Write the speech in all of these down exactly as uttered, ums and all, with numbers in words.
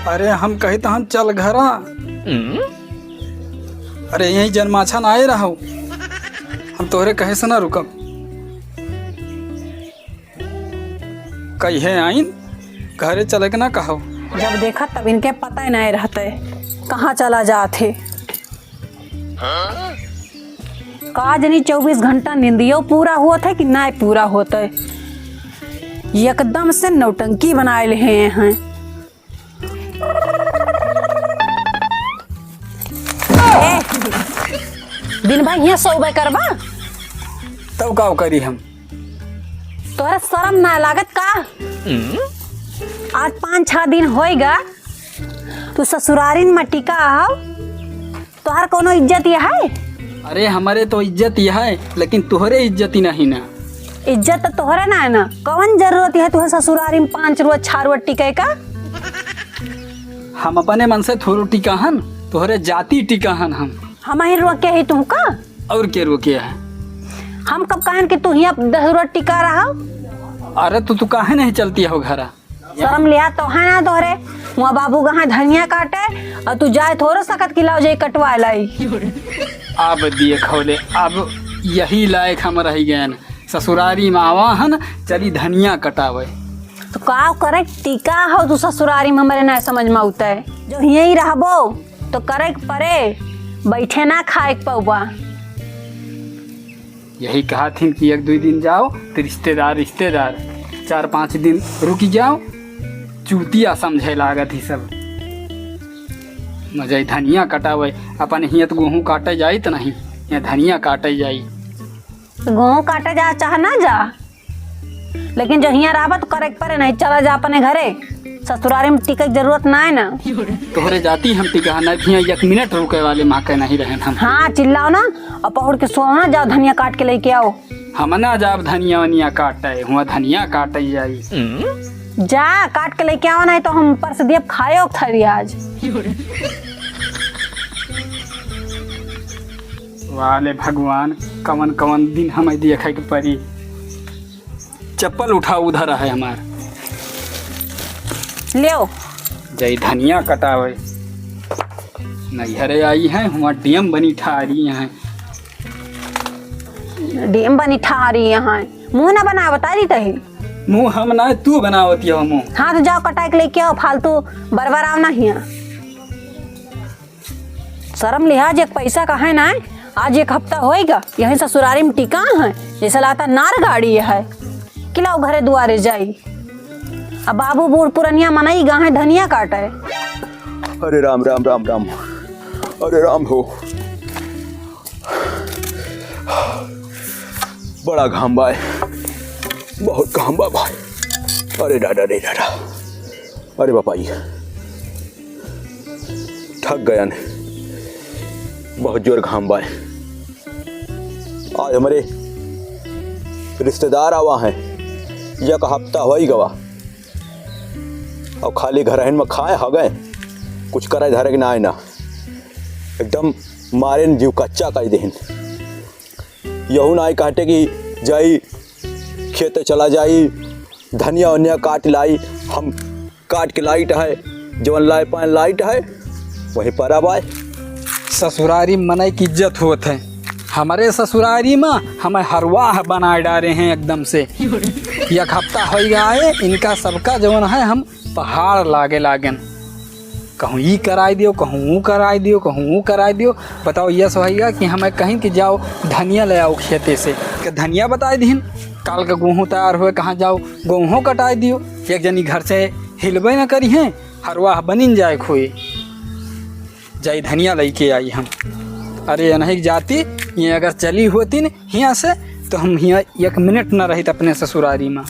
अरे हम कही त हम चल घरा। अरे यहीं जनमाछा ना आए रहो, हम तोहरे कहे से ना रुकब। कहिए आइन, घरे चले के ना कहो। जब देखा तब इनके पता ही नहीं रहते कहाँ चला जात है। का जनी चउबीस घंटा निंदियो पूरा होत है कि नाय पूरा होत है, एकदम से नौटंकी बनाए ले हैं। ए, दिन भर हियाँ सोबे करबा? तब का करी हम? तोहरा शरम ना लागत का? आज पाँच छह दिन होइगा, तू ससुरारिन में टिका हव, तोहर कोनो इज्जत यह है? अरे, हमरे तो इज्जत यह है, लेकिन तोहरे इज्जत ही नहीं ना। इज्जत तो तोहरे ना है ना, कौन जरूरत है तुहे ससुरारी में पाँच रोज, छह रोज टिके का? हम अपने मन से थोड़ो टिका हन, तोहरे जाति टिका हन हम। हम ही रोके ही तुमका? और के रोके है? हम कब कहन कि तू हियाँ दस रोज टिका रहा? अरे, तू, तू काहे नहीं चलती हो घरा? शर्म लिया तो है ना तोहरे? वहाँ बाबू कहाँ धनिया काटे और तू जाए थोड़ो सकत कि लाओ जाए कटवा लाई। अब देखो ले, अब यही लायक हम रह गए हैं। ससुरारी में आवा हन, चली धनिया कटावे। तो का करे टिका हो तू ससुरारी में, हमरे ना समझ में उतरे। जो यहीं रहबो तो करे के परे, बैठे ना खाए के पौबा। यही कहा थी कि एक दुई दिन जाओ तो रिश्तेदार, रिश्तेदार, चार पाँच दिन रुकी जाओ। चूतिया समझे लागत ही सब। न जाई धनिया कटावे, अपन हियत गेहूँ काटे जाई त नहीं, यहाँ धनिया काटे जाई। गेहूँ काटे जा चाहे ना जा, लेकिन जो हियाँ रहबा तो करे के परे, नहीं चला जा अपने घरे। ससुरारी में टिके के जरूरत ना है ना। तोहरे जाति हम टिका ना, हियाँ एक मिनट रुके वाले माँ के नहीं रहन हम। हाँ, चिल्लाओ ना और पहुड़ के सोओ ना, जाओ धनिया काट के लेके आओ। हम ना जाब धनिया वनिया काटे, हुआ धनिया काटे जाई। जा काट के लेके आओ, नहीं तो हम परस दियब खायो थरी आज। वाले भगवान, कवन कवन दिन हमें देखे के परी। चप्पल उठा उधर है हमार। लेओ। जय धनिया कटावे। नैहरे आई है, हुआ डीएम बनी ठारी है। डीएम बनी ठारी है। मुँह ना बनावत, आ रही तही। मुँह हम ना, तू बनावत हो मुँह। हाँ, तो जाओ कटाई के लेके आओ, फालतू बरबराव ना हिया। शर्म लिहाज एक पैसा का है ना, आज एक हफ्ता होइगा, यहीं ससुरारी में टिका है, जैसे लाता नार गाड़ी है, कि लाओ घरे दुआरे जाई। अब बाबू बूढ़ पुरनिया मनई गा है धनिया काटे। अरे राम, राम, राम, राम। अरे राम हो। बड़ा घाम बाय, बहुत घाम बा भाई। अरे दादा रे दादा, अरे बापा जी, थक गयन, बहुत जोर घाम बाय। आज हमरे रिश्तेदार आवा हैं, एक हफ्ता होई गवा, और खाली घरहन में खाए हगए, कुछ करे धरे के ना आए ना, एकदम मारे न जीव कच्चा कर देहिन। यहू नाई कहते कि जाई खेत चला जाई, धनिया वनिया काट लाई, हम काट के लाइट है, जवन लाए पाए लाइट है, वहीं पर अब आए। ससुरारी मनई की इज्जत होत है, हमारे ससुरारी में हमें हरवाह बनाए डारे हैं एकदम से। एक हफ्ता हो गया है, इनका सबका जवन है हम पहाड़ लागे लागेन। कहूँ ई कराई दियो, कहूँ ऊ कराई दियो, कहूँ ऊ कराई दियो। बताओ, यस भैया कि हमें कहीं कि जाओ धनिया ले आओ खेते से, कि धनिया बताई दिहिन, काल का गेहूँ तैयार हुए, कहाँ जाओ गेहूँ कटाई दियो। एक जनी घर से हिलबे न करी हैं, हरवाह बनिन जाए खोए। जाई धनिया लइके आई हम। अरे अनहिक जाती, ये अगर चली होती न हियाँ से, तो हम हियाँ एक मिनट न रहित अपने ससुरारी में।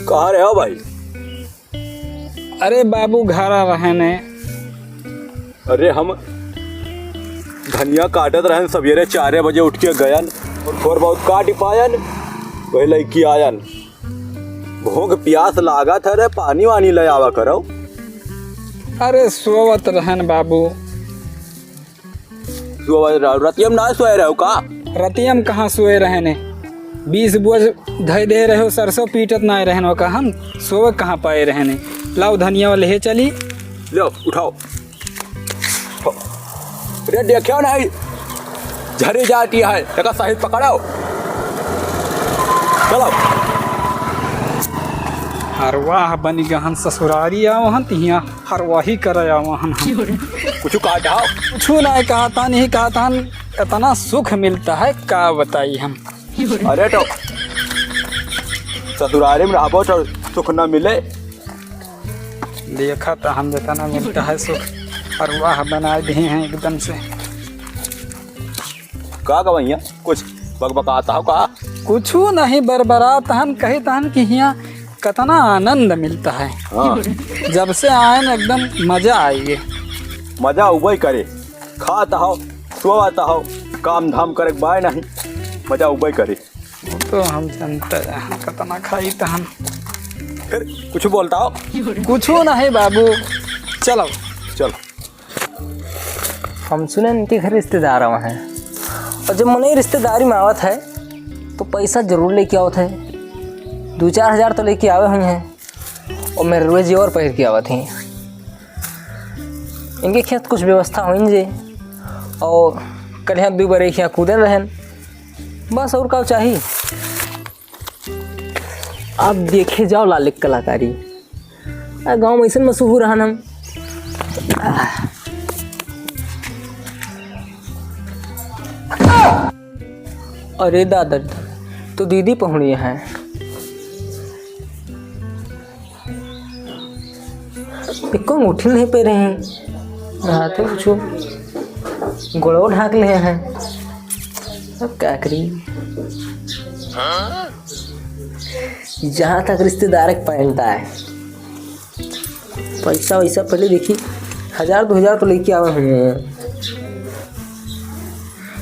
कहाँ रहे हो भाई? अरे बाबू, घरा रहने। अरे हम धनिया काटत रहन, सवेरे चारे बजे उठ के गयन और थोड़ बहुत काट पायन, वही लइके आयन। भूख प्यास लागत है रे, पानी वानी ले आवा करो। अरे सोवत रहन बाबू। सोवत रहो, रतिया में ना सोए रहो का? रतिया में कहाँ सोए रहने? बीस बोझ धइ दे रहे हो, सरसों पीटत नाहीं रहेन, ओका हम सोवे कहाँ पाए रहेन। लाओ धनिया वाले हे चली। लो, उठाओ। अरे, देखियो नहीं, झरी जाती है, एका सही पकड़ो। चलो। हरवाह बनि गहन ससुरारी आवहन, तिहिया हरवाही करे आवहन हम। कुछ कहा था? कुछ नहीं कहा था, नहीं कहा था। इतना सुख मिलता है, का बताई हम। अरे तो ससुरारी में रहबो तो सुख न मिले। देखा तो हम जितना मिलता है सुख, हरवाह बनाए दिए हैं एकदम से। का गवैया, कुछ बकबकात हो का? कुछू नहीं, बरबरात हन, कहित हन कि हियाँ कतना आनंद मिलता है। हाँ। जब से आएन एकदम मजा आइगे। मजा उबई करे, खात हो, सोवत हो, काम धाम करे के बाय नहीं, मजा उबई करे। तो हम जनते हैं, कतना खाइत हन। फिर कुछ बोलता हो? कुछू नहीं बाबू, चलो। चलो। हम सुने इनके घर रिश्तेदार आवे हैं, और जब मनई रिश्तेदारी में आवत है, तो पैसा जरूर लेके आवत है। दो चार हजार तो लेके आवे हुए हैं, और मेरे रुए जेवर पहिर के आवत हैं। इनके खेत कुछ व्यवस्था होइन जे, और कल यहाँ दो बार एक यहाँ कूदे रहन, बस और का चाही। आप देखे जाओ लालिक कलाकारी। आ, गाँव में ऐसन मशहूर हन हम। अरे दादा, तो दीदी पहुँड़ी हैं। एको अंगूठी नहीं पहरे हैं। हाँ, तो कुछ गोड़ो ढाक ले हैं। अब क्या करी? जहाँ तक रिश्तेदार के पैंट आए, पैसा वैसा पहले देखी, हजार दो हजार तो लेके आवे हुए हैं।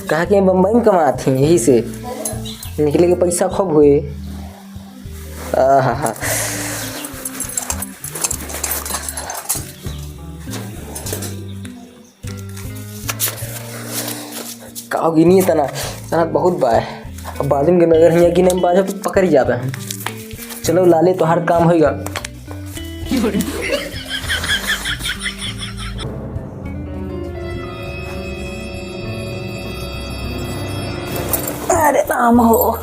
कहा कि बम्बई में कमात हैं, यही से निकले के पैसा खूब हुए। आहा। काव गिनी तना, तना बहुत बा। अब बादुन के नगर हियाँ गिने में बाजब तो पकड़ी जाबे हम। चलो लाले, तोहार काम होइगा। अरे राम हो,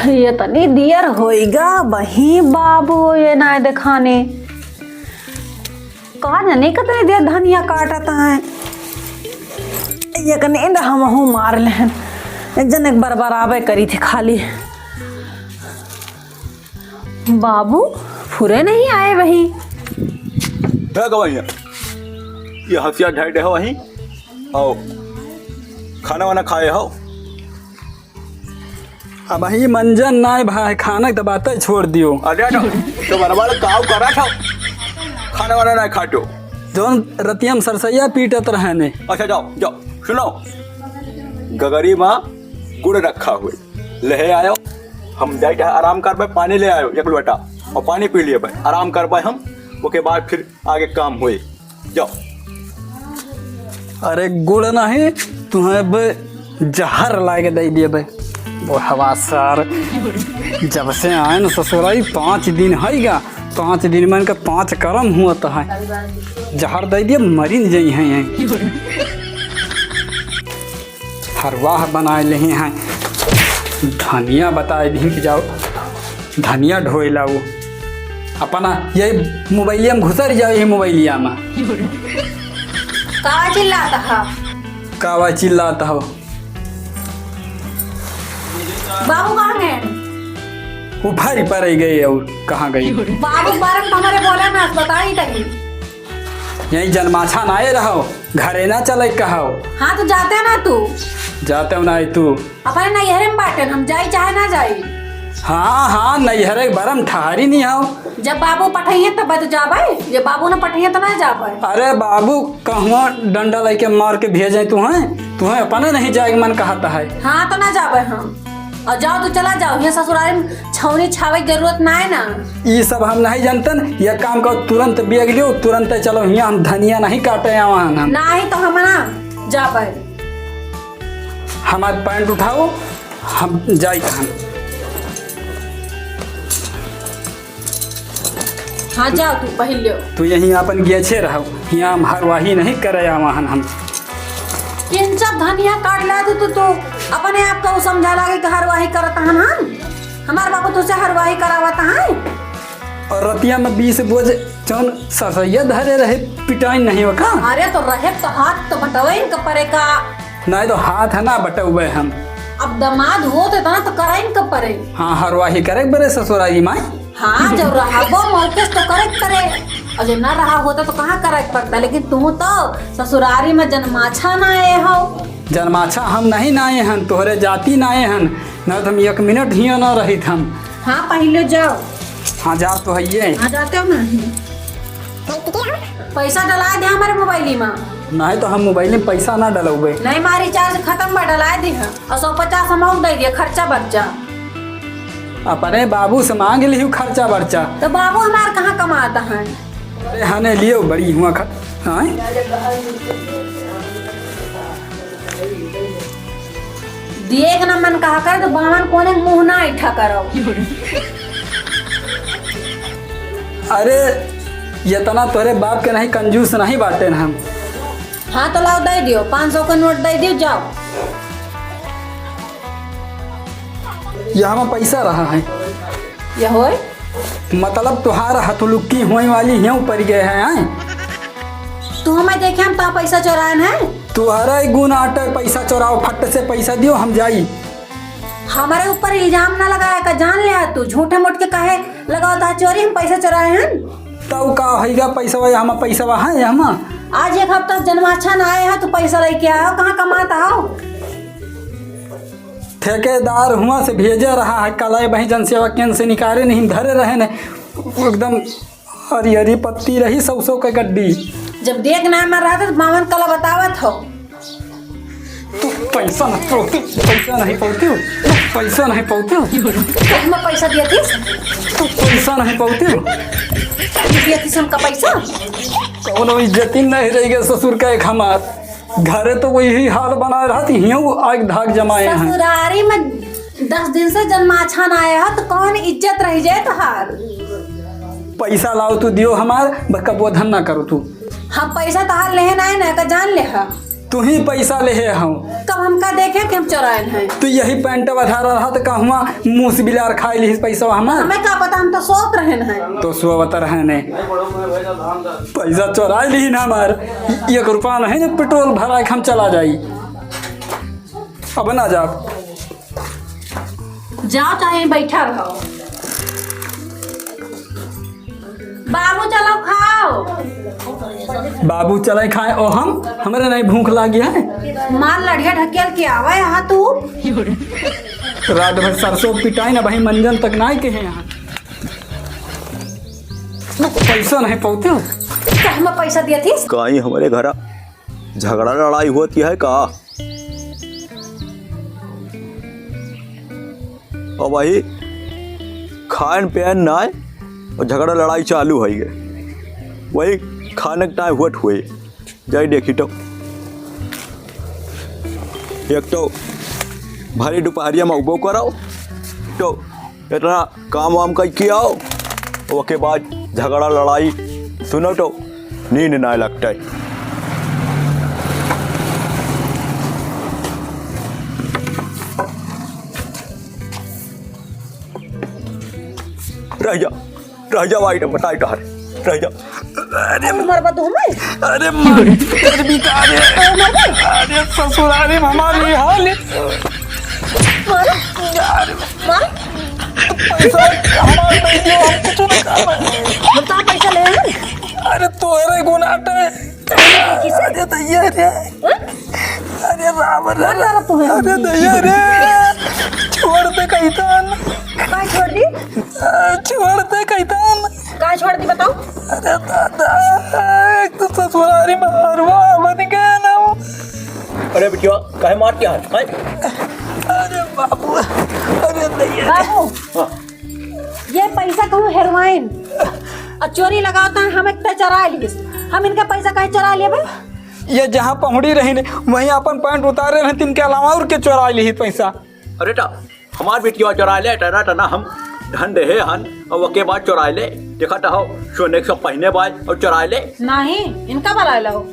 ये तनी दियर होइगा, वही बाबू ये ना देखाने। का जाने कितने देर धनिया काटत हैं। एक नींद हमहू मार लेहन। एक जन एक बार बराबर करी थी खाली। बाबू फुरे नहीं आए वही। है गवैया, ये हसिया ढाई डे हो वही। आओ, खाना वाना खाए हो? अबही मंजन नाय भाई, खाना के तो बातें छोड़ दियो। अरे तो, तो बरबाद काव करा था? खाना वाना ना खाटो। जौन रतिया में सरसैया पीटत रहे ने। अच्छा जाओ, जाओ, सुनो। गगरी में गुड़ रखा हुए, ले आयो। हम जाइट आराम करबे, पानी ले आयो एक लोटा और पानी पी लिएबे, आराम करबे हम। ओके बाद फिर आगे काम होई। जाओ। अरे गुड़ नहीं, तुम्हें बे जहर लाके दे दिए बे। वो हवा सार, जब से आए न ससुराई, पाँच दिन हईगा, पाँच दिन में इनका पाँच करम हुआ तो है। जहर दे दिए, मरी न जाई हैं यहीं। हरवाह बनाए लेहे हैं। धनिया बताए दिही कि जाओ धनिया ढोए लाओ। अपना यही मोबाइलिया में घुसर जाओ, यही मोबाइलिया में। का चिल्लात हा? कावा चिल्लात हो? बाबू कहाँ गए? वो भारी पर ही गए और कहाँ गई? बाबू के बारे में तो हमारे बोला ना, बताई तनी। यही जनमाछा ना आए रहो, घरे ना चले कहो। हाँ, तो जाते ना तू। जाते हो ना तू। अपने नैहरे में बाटे, हम जाई चाहे ना जाई। हाँ, हाँ, नैहरे के बरम ठहरी नहीं आओ। जब बाबू पठाइए तब तो जाबे, जब बाबू ना पठाइए तो ना जाबे। अरे बाबू, कहूँ डंडा लेके मार के भेजे तू हैं, तू हैं अपने नहीं जाए के मन कहता है। हाँ, तो ना जाबे हम। और जाओ, तू चला जाओ, ये ससुराल में छौनी छावे के जरूरत ना है ना। ई सब हम नहीं जानतन, ये काम करो, तुरंत बेग लियो, तुरंत चलो, हियाँ हम धनिया नहीं काटे आवा हन हम। नहीं तो हम ना जाबे। हमार पैंट उठाओ, हम जाई हन। हाँ, जाओ, तू पहिन ल्यो। तू यहीं आपन गेछे रहो, हियाँ हम हरवाही नहीं करे आवा हन हम। किंचक धनिया काट ला तू, तू, तू अपने आप को समझा लागे कि हरवाही करत हन हम। हमार बाबू तुझसे हरवाही करावत हैं। और रतिया में बीस बोझ जौन सरसैया धरे रहे, पिटाइन नहीं हो का? अरे तो रहे तो हाथ तो बटवइन के परे का। नहीं तो हाथ है ना बटउबे हम। अब दामाद होत है ना तो करइन के परे। हाँ, हरवाही करे के परे ससुरारी माई। हाँ, जब रहबो मौके तो करे के परे। और जब ना रहा होता तो कहाँ करे के पड़ता, लेकिन तू तो ससुरारी में जनमाछा ना आए हो। जनमाछा हम नहीं नाए हन, तोहरे जाति नाए हन, ना तो हम एक मिनट हियाँ ना रहित हम। हाँ, पहिले जाओ। हाँ, जा तो हइये। हाँ, जाते हो ना। पैसा डलाए दे हमारे मोबाइल में। नहीं तो हम मोबाइल में पैसा ना डलउबे। नहीं, हमार रिचार्ज खत्म बा, डलाए दे। और सौ पचास हम और दे दिया, खर्चा बर्चा। अपने बाबू से मांग लिहू खर्चा बर्चा। तो बाबू हमार कहाँ कमाता है? अरे हने लियो बड़ी हुआ ख-, हाँ? दिए के ना मन कहा करे तो बावन कोने मुँह ना ऐठा करो। अरे, इतना तोरे बाप के नहीं, कंजूस नहीं बाटे न हम। हाँ, तो लाओ, दे दियो, पाँच सौ का नोट दे दियो, जाओ। ये हमार पैसा रहा है। ये होय? मतलब, तुहार हथुलुक्की होए वाली हियों पड़ गए हैं, हैं? तू हमें देखे, हम तो पैसा चोराए हैं। तुहरा ही गुण आटे, पैसा चोराओ, फट से पैसा दियो, हम जाई। हमारे ऊपर इल्जाम ना लगाया का, जान ले तू, झूठे मूठ के काहे लगाओ ता चोरी, हम पैसा चोराए हैं। तब का होइगा, पैसा वही हम, पैसा वहाँ है हम। आज एक हफ्ता जनमाछा ना आए हैं, तू पैसा लेके आयो, कहाँ कमाता हो? ठेकेदार हुआ से भेजे रहा है, कल आए वहीं जनसेवा केंद्र से निकाले नहीं, धरे रहे ने, एकदम हरी हरी पत्ती रही, सौ सौ के गड्डी। जब देख ना मर रहा था तो मामन कला बतावत हो। तू पैसा नहीं पौती, पैसा नहीं पौती, तू पैसा नहीं पौती। कहीं मैं पैसा दिया थी? तू पैसा नहीं पौती। दिया थी हमका पैसा? कौनो इज्जत ही नहीं रह गया ससुर का एक हमार। घरे तो वही हाल बनाए रहती, हियों आग धाग जमाए हैं। ससुरारी में दस दिन से जनमाछा ना आया है, तो कौन इज्जत रह जाए तोहार? पैसा लाओ तू दियो हमार, बस कबो धन ना करो तू। हम पैसा तोहार लेहे ना है ना, का जान ले हा। तू ही पैसा लेहे हो। कब हमका देखे कि हम चोरायन हैं? तू यही पैंट बधा रहा तो कहूँवा मूस बिलार खाई लिहिस पैसा हमार। हमें का पता, हम तो सोत रहन हैं। तो सोवत रहन है। पैसा चोराई लिहिन हमार, एक रुपया नहीं ना पेट्रोल भराए के हम चला जाई। अब ना जाब। जाओ चाहे बैठा रहो। बाबू चलो खाओ। बाबू चले खाए ओ हम, हमरे नहीं भूख लागी है। मार लड़िया ढकेल के आवा यहाँ तू। रात भर सरसों पिटाई ना भाई, मंजन तक ना के हैं यहाँ। पैसा नहीं पौते हो। काहे में पैसा दिया थी? काई हमरे घरा झगड़ा लड़ाई होती है का? और वही खान पियन नाय और झगड़ा लड़ाई चालू होइ गए। वही खाने के टाइम हुअट हुए। जाई देखी तो एक तो भारी दोपहरिया में उबो कराओ तो इतना काम वाम कई के आओ, ओके बाद झगड़ा लड़ाई सुनो तो नींद ना लगता है। रह जा, रह जा भाई, बताई तो हर, रह जा। अरे मरबा तू हमें? अरे मार, तेरे भी का रे? अरे ससुरारी में हमारी हाल है। मार, मार। पैसा हमार नहीं दियो, हम कुछ ना कर। हम तो पैसा ले हैं। अरे तोहरे गुनाटे। किसे? अरे दैया रे। हाँ? अरे राम रे। मार डाला तू है। अरे दैया रे। छोड़ दे कैतन। का छोड़ दी? छोड़ दे कैतन। का छोड़ दी बताओ? अरे दादा, एक तो ससुरारी में हरवा बन गया ना। अरे बिटिया, काहे मारत है? हैं? अरे बाबू, अरे दैया। बाबू, हाँ। ये पैसा कहूँ हेरोइन और चोरी लगावत है, हम एक तो चोराइ लिहिस। हम इनका पैसा काहे चोराइ लेबे? ये जहाँ पहुँड़ी रही ने, वहीं अपन पैंट उतारे रहे, तिनके अलावा और के चोराइ लिहित पैसा। अरे टा, हमार बिटिया चोराइ ले, टना टना हम धन देहे हन, अउ ओके बाद चोराइ ले। देखा टा हो, सोने के सब पहिने बाय अउ चोराइ ले। नाहीं, इनका बलाइ लाओ।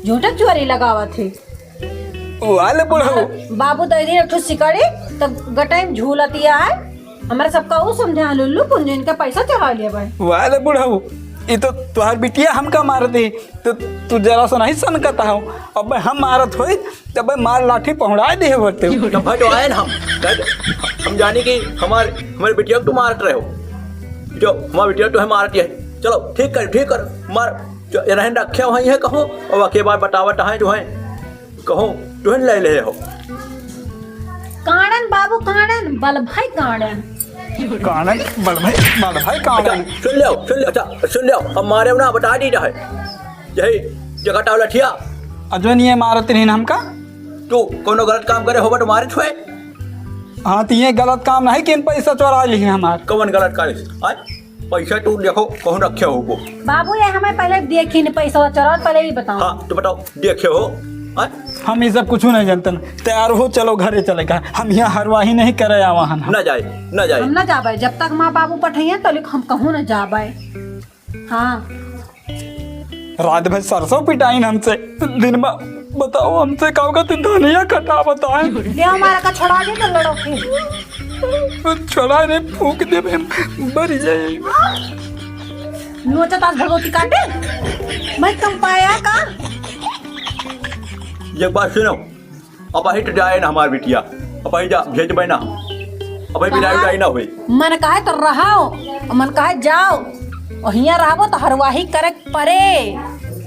झूठे चोरी लगावत ही। वाले बुढ़ऊ। बाबू दइ दिहे एक ठो सिकड़ी, त गटई में झूलतिया है। हमरा सबका ऊ समझा लुल्लू पुंजू, इनका पैसा चोराइ लिया भाई। वाले बुढ़ऊ, ई तो तोहार बिटिया हमका मारत ही, तो तू जरा सा नहीं सनकत हो। अब हम मारत होई, तब मार लाठी पहुँड़ाइ दिहे होते। तब भाई तो आए ना हम, तब हम जानी कि हमार, हमार बिटिया को तू मारत रहे हो, जो हमार बिटिया तो है मारत ही है। चलो ठीक कर, ठीक कर, मार, जो ये रहन रखे हो, वहीं है कहो, अउ ओके बाद बतावत है जो है। कहूँ तुहन ले ले हो। काड़न बाबू काड़न, बल भाई काड़न। काड़न, बल भाई, बल भाई अच्छा, काड़न। सुन लियो, सुन लियो, अच्छा, सुन लियो, अब मारे ना, बताइ दी जाए। यही जगह टाव लठिया। अजो नहीं है मारत नहीं हमका। तू कोनो गलत काम करे होबा तो मारे छुए। हाँ, तो ये गलत काम नहीं कि इन पैसा चोराइ लिहे हमार। कवन गलत काम है? आय? पैसा तू देखो, कहूँ रखे होबो। बाबू, ये हमें पहले देखी न पैसा चोरावत, पहले ही बताओ। हाँ, तो बताओ, देखे हो? हाँ? हम ई सब कुछ नहीं जानते न। तैयार हो, चलो घरे चले का। हम यहाँ हरवाही नहीं करे आवा हन। ना जाए, ना जाए। हम ना जाबे, जब तक माँ बाबू पठइहैं, तब तक हम कहूँ ना जाबे। हाँ। रात भर सरसों पिटाइन हमसे, दिन में बताओ हमसे का होगा, तू धनिया कटावत है। ले हमारा का छोड़ा दे तो लड़ो फिर। छोड़ा रे, फूंक दे, हम मर जाए। नोचत आज भगवती काटे, मैं कम पाया का? एक बात सुनो, अबहीं तो जाए ना हमार बिटिया, अबहीं जा, भेजबे ना, अबहीं बिदाई कहाँ? उदाई ना होई। मन कहे तो रहो, मन कहे जाओ, और हियाँ रहबो तो हरवाही करे के परे।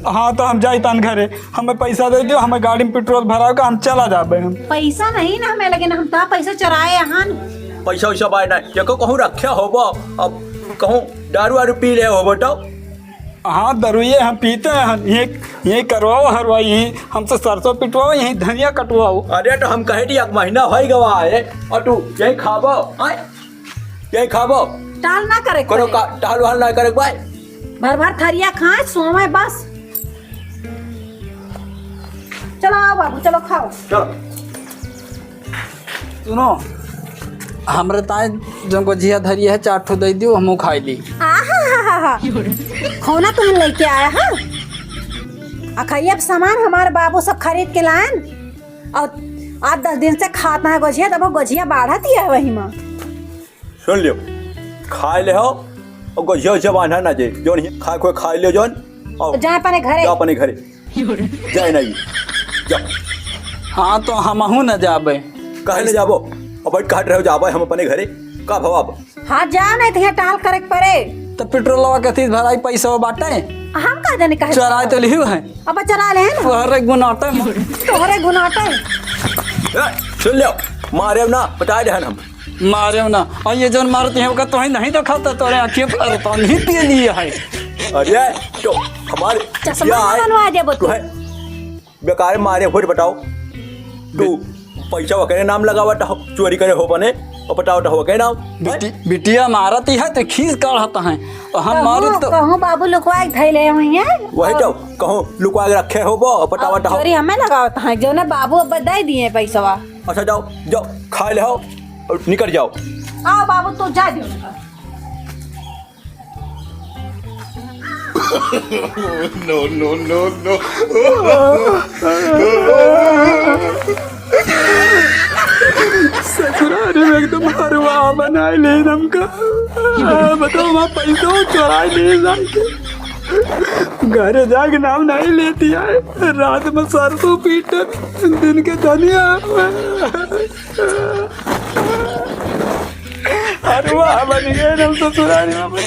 हाँ, तो हम जाई तन घरे, हमें पैसा दे दियो, हमें गाड़ी में पेट्रोल भरावे का, हम चला जाबे हम। पैसा नहीं ना हमें लगे ना, हम तो पैसा चुराए हन। पैसा वैसा बाय ना, ये को कहूँ रखे होबो, अब कहूँ दारू वारू पी ले होबो तो। हाँ, दरुइये हम पीते हैं, हम ये, ये करवाओ हरवाई, यहीं हमसे सरसों पिटवाओ, यहीं धनिया कटवाओ। अरे, तो हम कहे कि एक महीना होई गवा है, और तू यही खाबो, आय? यही खाबो? टाल ना करे कोनो पड़े। का, टाल वाल ना करे भाई। भर भर थरिया खाए, सोवे बस। चलो आओ बाबू, चलो खाओ। चलो। सुनो, हमरे ताए जौन गोझिया धरी है, चार ठो दे दियो, हमहू खाई ली। आहा हा हा हा। खौना तुहन लेके आया है? अखैया सामान हमारे बाबू सब खरीद के लायन और आठ दस दिन से खात ना है गोझिया, तब वो गोझिया बाढ़त ही है वही में। सुन लियो, खाए ले हो और गोझिया उझिया बांधा ना जे, जौन ही खाए खोए खाए लियो जौन, और जाए अपने घरे। जा अपने घरे। जाए नहीं, जा। हाँ, तो हमहू न जाबे। काहे न जाबो? अब बैठ काट रहे हो, जाबे हम अपने घरे। का भवाब? हाँ, जा नहीं तो यहाँ टाल करे के परे। तो पेट्रोलवा के तीस भराई पैसा बाटे। हम का जाने काहे चोराए तो लिहू है। अब चोरा ले है ना। तोहरे गुनाटे में। तोहरे गुनाटे। ए, सुन लियो, मारे ना, बताए रहन हम। मारे ना। और ये जौन मारती है, ओका तोही नहीं दिखाता, तोरे आँखियों पर पानी पिए लिए है। अरे, तो हमारे चश्मा क्या ना है? बनवा देबो तू। तू है बेकार मारे, होत बताओ। तू पैसा वगैरह नाम लगावत हो, चोरी करे हो बने, और बताओ तो हो के नाम। बिटी-, बिटिया मारती है तो खीस काढ़त है, और हम मारे कहूँ, तो कहूँ बाबू लुकवा के धैले हुई है। वही तो, कहूँ लुकवा के रखे हो वो, और बताओ और तो हो। चोरी हमें लगावत है, जो ना बाबू अब दे दिए पैसवा। अच्छा, जाओ, जाओ, खाए ले हो और निकल जाओ। आओ बाबू, तू जा दे उनका। No, no, no, no। ससुराल में एकदम हरवा बनाए ले हमका। बताओ, वहाँ पैसा चोराए ले जाके। घरे जाके नाम नहीं लेती है। रात में सरसों पीटत, दिन के धनिया। अरे वाह, बन गए हम ससुराल में।